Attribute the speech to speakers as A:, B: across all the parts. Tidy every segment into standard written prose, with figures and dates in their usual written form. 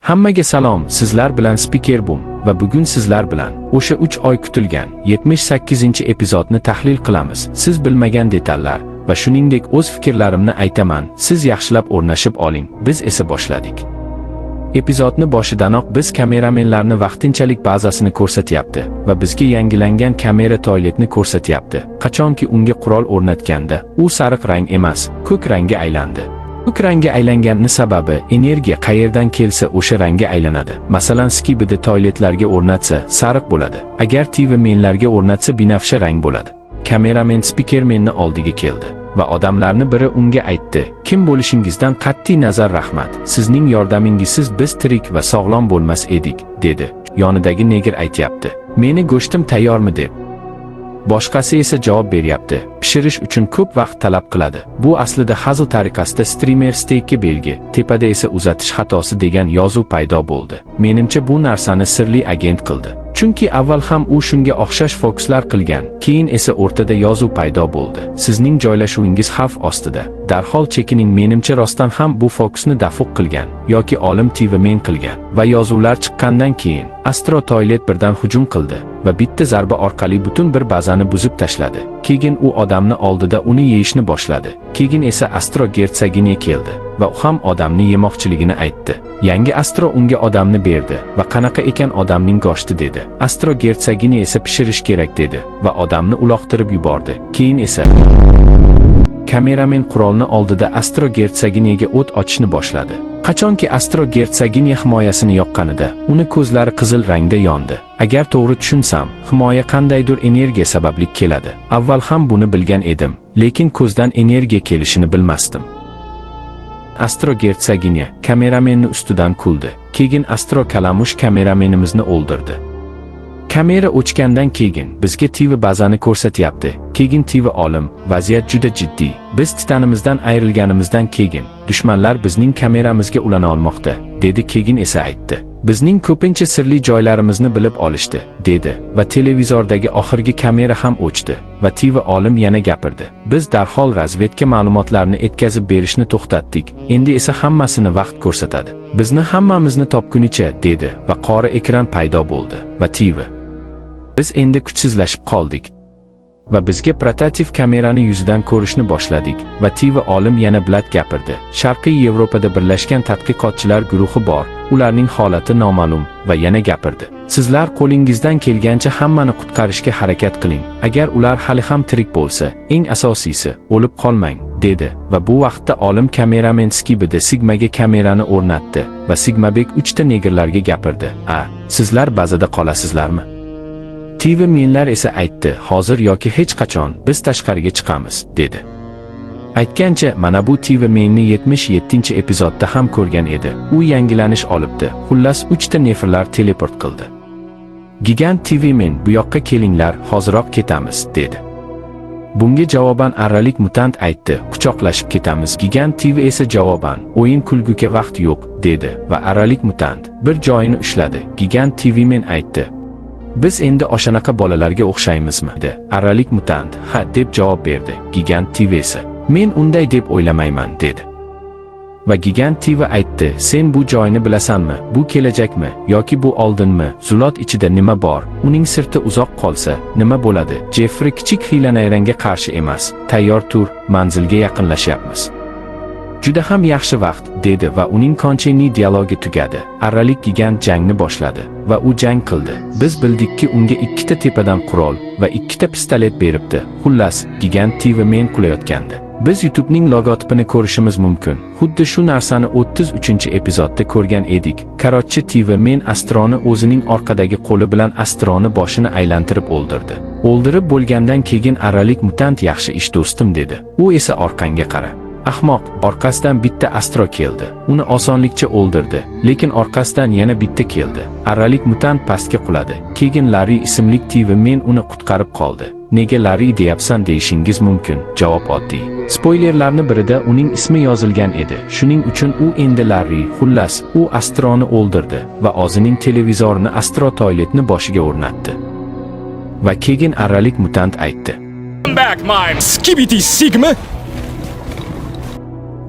A: Hammaga salom, sizlar bilan Spiker Boom va bugun sizlar bilan o'sha 3 oy kutilgan 78-epizodni tahlil qilamiz. Siz bilmagan detallar va shuningdek o'z fikrlarimni aytaman. Siz yaxshilab o'rnashib oling. Biz esa boshladik. Epizodni boshidanoq biz kameramenlarni vaqtinchalik bazasini ko'rsatyapti va bizga yangilangan kamera toiletni ko'rsatyapti. Qachonki unga qurol o'rnatganda, u sariq rang emas, ko'k rangga aylandi. Ko'k rangga aylanganini sababi energiya qayerdan kelsa, o'sha rangga aylanadi. Masalan, Skibidi toiletlarga o'rnatsa, sariq bo'ladi. Agar TV menlarga o'rnatsa, binafsha rang bo'ladi. Kameramen spikermenni oldiga keldi va odamlarni biri unga aytdi: "Kim bo'lishingizdan qat'iy nazar, rahmat. Sizning yordamingizsiz biz tirik va sog'lom bo'lmas edik", dedi. Yonidagi negr aytyapti: "Meni go'shtim tayyormi?" deb. Boshqasi esa javob beryapti: "Pishirish uchun ko'p vaqt talab qiladi." Bu aslida hazil tariqasida streamer steykka belgi, tepada esa uzatish xatosi degan yozuv paydo bo'ldi. Menimcha, bu narsani sirli agent qildi. Chunki avval ham u shunga o'xshash fokuslar qilgan. Keyin esa o'rtada yozuv paydo bo'ldi: "Sizning joylashuvingiz xavf ostida. Darhol chekining." Menimcha, rostdan ham bu fokusni Dafuq qilgan yoki olim TV men qilgan. Va yozuvlar chiqqandan keyin Astro Toilet birdan hujum qildi va bitta zarba orqali butun bir bazani buzib tashladi. Keyin u odamni oldida uni yeyishni boshladi. Keyin esa Astro Герцогиня keldi va u ham odamni yemoqchiligini aytdi. Yangi Astro unga odamni berdi va "Qanaqa ekan odamning go'shti?" dedi. Astro Герцогиня esa "Pishirish kerak", dedi va odamni uloqtirib yubordi. Keyin esa kameramen qurolni oldida Astro Герцогиня ga o't ochishni boshladi. Qachonki Astro Герцогиня himoyasini yoqqanida, uni ko'zlari qizil rangda yondi. Agar to'g'ri tushunsam, himoya qandaydir energiya sababli keladi. Avval ham buni bilgan edim, lekin ko'zdan energiya kelishini bilmasdim. Astro Герцогиня kameramenni ustidan kuldi. Keyin Astro Kalamush kameramenimizni o'ldirdi. Kamera o'chgandan keyin bizga TV bazani ko'rsatyapti. Keyin TV olim: "Vaziyat juda jiddiy. Biz titanimizdan ayrilganimizdan keyin dushmanlar bizning kameramizga ulana olmoqda", dedi. Keyin esa aytdi: "Bizning ko'pincha sirli joylarimizni bilib olishdi", dedi va televizordagi oxirgi kamera ham o'chdi va TV olim yana gapirdi: "Biz darhol razvedka ma'lumotlarini yetkazib berishni to'xtatdik. Endi esa hammasini vaqt ko'rsatadi. Bizni hammamizni topgunicha", dedi va qora ekran paydo bo'ldi va TV biz endi kuchsizlashib qoldik va bizga portativ kamerani yuzidan ko'rishni boshladik va TV olim yana блядь gapirdi. Sharqiy Yevropada birlashgan tadqiqotchilar guruhi bor. Ularning holati noma'lum va yana gapirdi: "Sizlar qo'lingizdan kelgancha hammani qutqarishga harakat qiling. Agar ular hali ham tirik bo'lsa, eng asosiysi, o'lib qolmang", dedi va bu vaqtda olim kameramen Skibidi Sigmaga kamerani o'rnatdi va Sigmabek uchta negrlarga gapirdi: "A, sizlar bazada qolasizlarmi?" TV menlar esa aytdi: "Hozir yoki hech qachon biz tashqariga chiqamiz", dedi. Aytgancha, mana bu TV menni 77-epizodda ham ko'rgan edi. U yangilanish olibdi. Xullas, uchta nefrlar teleport qildi. Gigant TV men: "Bu yoqqa kelinglar, hoziroq ketamiz", dedi. Bunga javoban arralik mutant aytdi: "Quchoqlashib ketamiz." Gigant TV esa javoban: "O'yin kulguga vaqt yo'q", dedi va arralik mutant bir joyini ushladi. Gigant TV men aytdi: "Biz endi oshanaqa bolalarga o'xshaymizmi?" dedi. Arralik mutant: "Ha", deb javob berdi. Gigant TV esa: "Men unday deb o'ylamayman", dedi. Va Gigant TV aytdi: "Sen bu joyni bilasanmi? Bu kelajakmi yoki bu oldinmi? Zulot ichida nima bor? Uning sirti uzoq qolsa, nima bo'ladi?" Jeffrey kichik hiyla-nayrangga qarshi emas. "Tayyor tur, manzilga yaqinlashyapmiz. Juda ham yaxshi vaqt", dedi va uning конченый dialogi tugadi. Arralik gigant jangni boshladi va u jang qildi. Biz bildikki, unga ikkita tepadan qurol va ikkita pistolet beribdi. Xullas, Gigant TV men qulayotgandi. Biz YouTube'ning logotipini ko'rishimiz mumkin. Xuddi shu narsani 33-epizodda ko'rgan edik. Короче, TV men Astroni o'zining orqadagi qo'li bilan Astroni boshini aylantirib o'ldirdi. O'ldirib bo'lgandan keyin arralik mutant: "Yaxshi ish, do'stim", dedi. U esa: "Orqangga qara. Ahmoq." Orqasidan bitta Astro keldi. Uni osonlikcha o'ldirdi, lekin orqasidan yana bitta keldi. Arralik mutant pastga quladi. Keyin Larry ismli TV men uni qutqarib qoldi. Nega Larry deyapsan deyishingiz mumkin. Javob oddiy. Spoilerlarni birida uning ismi yozilgan edi. Shuning uchun u endi Larry. Xullas, u Astroni o'ldirdi va o'zining televizorini Astro toiletni boshiga o'rnatdi. Va keyin arralik mutant aytdi:
B: Back my Skibidi Sigma!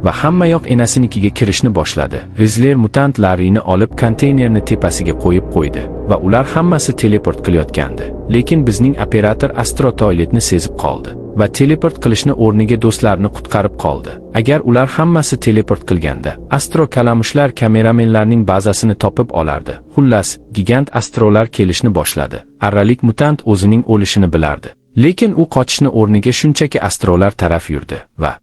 A: Va hammayoq enasinikiga kirishni boshladi. Rizler mutant Larryni olib, konteynerni tepasiga qo'yib qo'ydi va ular hammasi teleport qilayotgandi. Lekin bizning operator Astro toiletni sezib qoldi va teleport qilishni o'rniga do'stlarini qutqarib qoldi. Agar ular hammasi teleport qilganda, Astro kalamushlar kameramenlarning bazasini topib olardi. Xullas, gigant astrolar kelishni boshladi. Arralik mutant o'zining o'lishini bilardi. Lekin u qochishni o'rniga shunchaki astrolar taraf yurdi va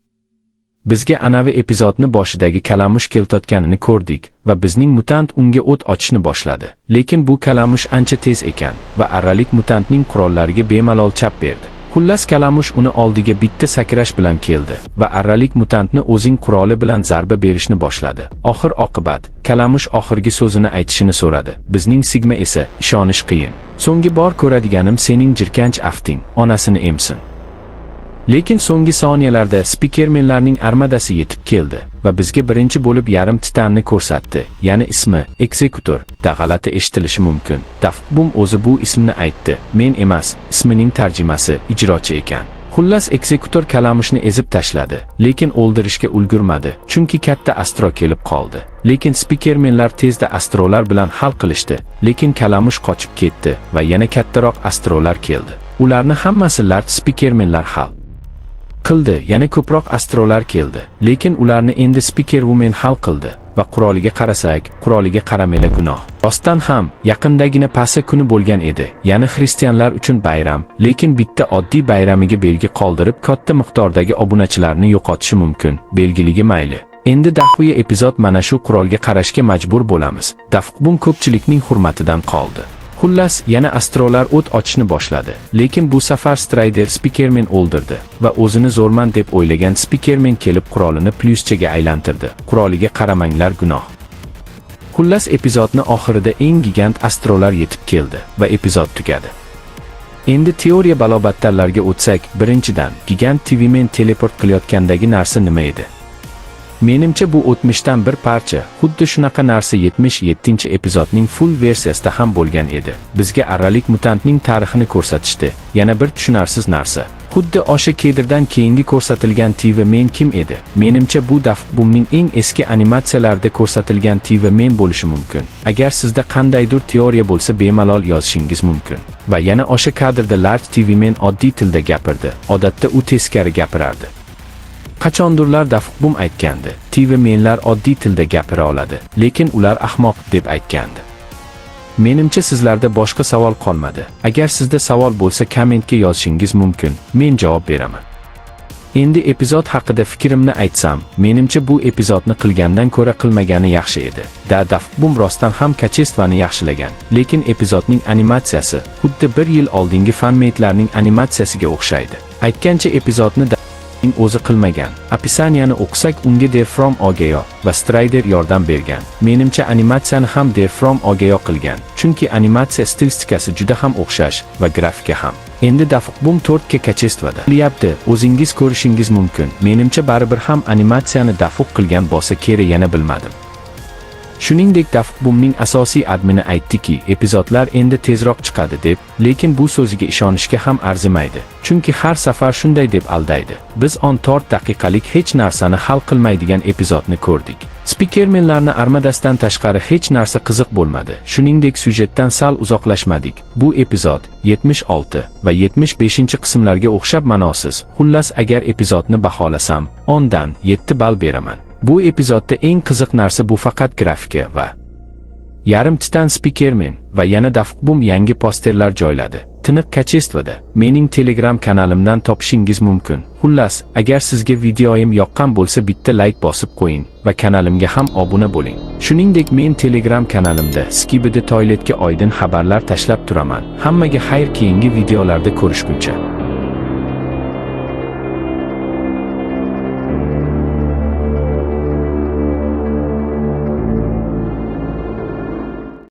A: bizga anavi epizodni boshidagi kalamush keltotganini ko'rdik va bizning mutant unga o't ochishni boshladi. Lekin bu kalamush ancha tez ekan va arralik mutantning qurollariga bemalol chap berdi. Xullas, kalamush uni oldiga bitta sakrash bilan keldi va arralik mutantni o'zing quroli bilan zarba berishni boshladi. Oxir oqibat kalamush oxirgi so'zini aytishini so'radi. Bizning Sigma esa, ishonish qiyin. So'nggi bor ko'radiganim sening jirkanch afting, onasini emsin. Lekin so'nggi soniyalarda spikermenlarning armadasi yetib keldi va bizga birinchi bo'lib yarim titanni ko'rsatdi. Ya'ni ismi Executor da g'alati eshitilishi mumkin. Dafbum o'zi bu ismni aytdi. Men emas, ismining tarjimasi ijrochi ekan. Xullas, Executor kalamushni ezib tashladi, lekin o'ldirishga ulgurmadi, chunki katta astro kelib qoldi. Lekin spikermenlar tezda astrolar bilan hal qilishdi, lekin kalamush qochib ketdi va yana kattaroq astrolar keldi. Ularni hammasi large spikermenlar hal qildi. Yana ko'proq astrolar keldi, lekin ularni endi Speaker Woman hal qildi va quroliga qarasak, quroliga qaramela gunoh. Rostdan ham yaqindagina Pasxa kuni bo'lgan edi, ya'ni xristianlar uchun bayram, lekin bitta oddiy bayramiga belgi qoldirib, katta miqdordagi obunachilarni yo'qotishi mumkin. Belgiligi mayli. Endi dahviya epizod mana shu qurolga qarashga majbur bo'lamiz. Dafqbum ko'pchilikning hurmatidan qoldi. Xullas, yana astrolar o't ochishni boshladi. Lekin bu safar Strider Spikerman o'ldirdi va o'zini zo'rman deb o'ylagan Spikerman kelib qurolini plyuschaga aylantirdi. Quroliga qaramanglar gunoh. Xullas, epizodni oxirida eng gigant astrolar yetib keldi va epizod tugadi. Endi teoriya balobattarlarga o'tsak, birinchidan, gigant TVman teleport qilayotgandagi narsa nima edi? Menimcha, bu o'tmishdan bir parcha, xuddi shunaqa narsa 77-epizodning full versiyasida ham bo'lgan edi. Bizga arralik mutantning tarixini ko'rsatishdi. Yana bir tushunarsiz narsa. Xuddi o'sha kadrdan keyingi ko'rsatilgan TV Men kim edi? Menimcha, bu Dafbumning eng eski animatsiyalarida ko'rsatilgan TV Men bo'lishi mumkin. Agar sizda qandaydir teoriya bo'lsa, bemalol yozishingiz mumkin. Va yana o'sha kadrda Large TV Men oddiy tilda gapirdi. Odatda u teskari gapirardi. Qachondurlar Dafbum aytgandi, TV menlar oddiy tilda gapira oladi, lekin ular ahmoq, deb aytgandi. Menimcha, sizlarda boshqa savol qolmadi. Agar sizda savol bo'lsa, kommentga yozishingiz mumkin. Men javob beraman. Endi epizod haqida fikrimni aytsam, menimcha, bu epizodni qilgandan ko'ra qilmagani yaxshi edi. Da Dafbum rostdan ham качество ni yaxshilagan, lekin epizodning animatsiyasi xuddi bir yil oldingi fanmate'larning animatsiyasiga o'xshaydi. Aytgancha, epizodni o'zi qilmagan. Описание ni o'qisak, unga Derfrom Ogayo va Strider yordam bergan. Menimcha, animatsiyani ham Derfrom Ogayo qilgan. Chunki animatsiya stilistikasi juda ham o'xshash va grafika ham. Endi Dafbum 4K качество da. Qilyapti, o'zingiz ko'rishingiz mumkin. Menimcha, baribir ham animatsiyani Dafuq qilgan bo'lsa kerak, yana bilmadim. Shuningdek, Dafbumning asosiy admini aytdiki, epizodlar endi tezroq chiqadi deb, lekin bu so'ziga ishonishga ham arzimaydi. Chunki har safar shunday deb aldaydi. Biz 14 daqiqalik hech narsani hal qilmaydigan epizodni ko'rdik. Spikermenlarni armadasidan tashqari hech narsa qiziq bo'lmadi. Shuningdek, syujetdan sal uzoqlashmadik. Bu epizod 76 va 75-qismlarga o'xshab ma'nosiz. Xullas, agar epizodni baholasam, 10 dan 7 ball beraman. Bu epizodda eng qiziq narsa bu faqat grafika va yarim titan Spikerman va yana Dafqbum yangi posterlar joyladi. Tiniq качество da mening Telegram kanalimdan topishingiz mumkin. Xullas, agar sizga videoyim yoqqan bo'lsa, bitta like bosib qo'ying va kanalimga ham obuna bo'ling. Shuningdek, men Telegram kanalimda Skibidi toiletga oydin xabarlar tashlab turaman. Hammaga xayr, keyingi videolarda ko'rishguncha.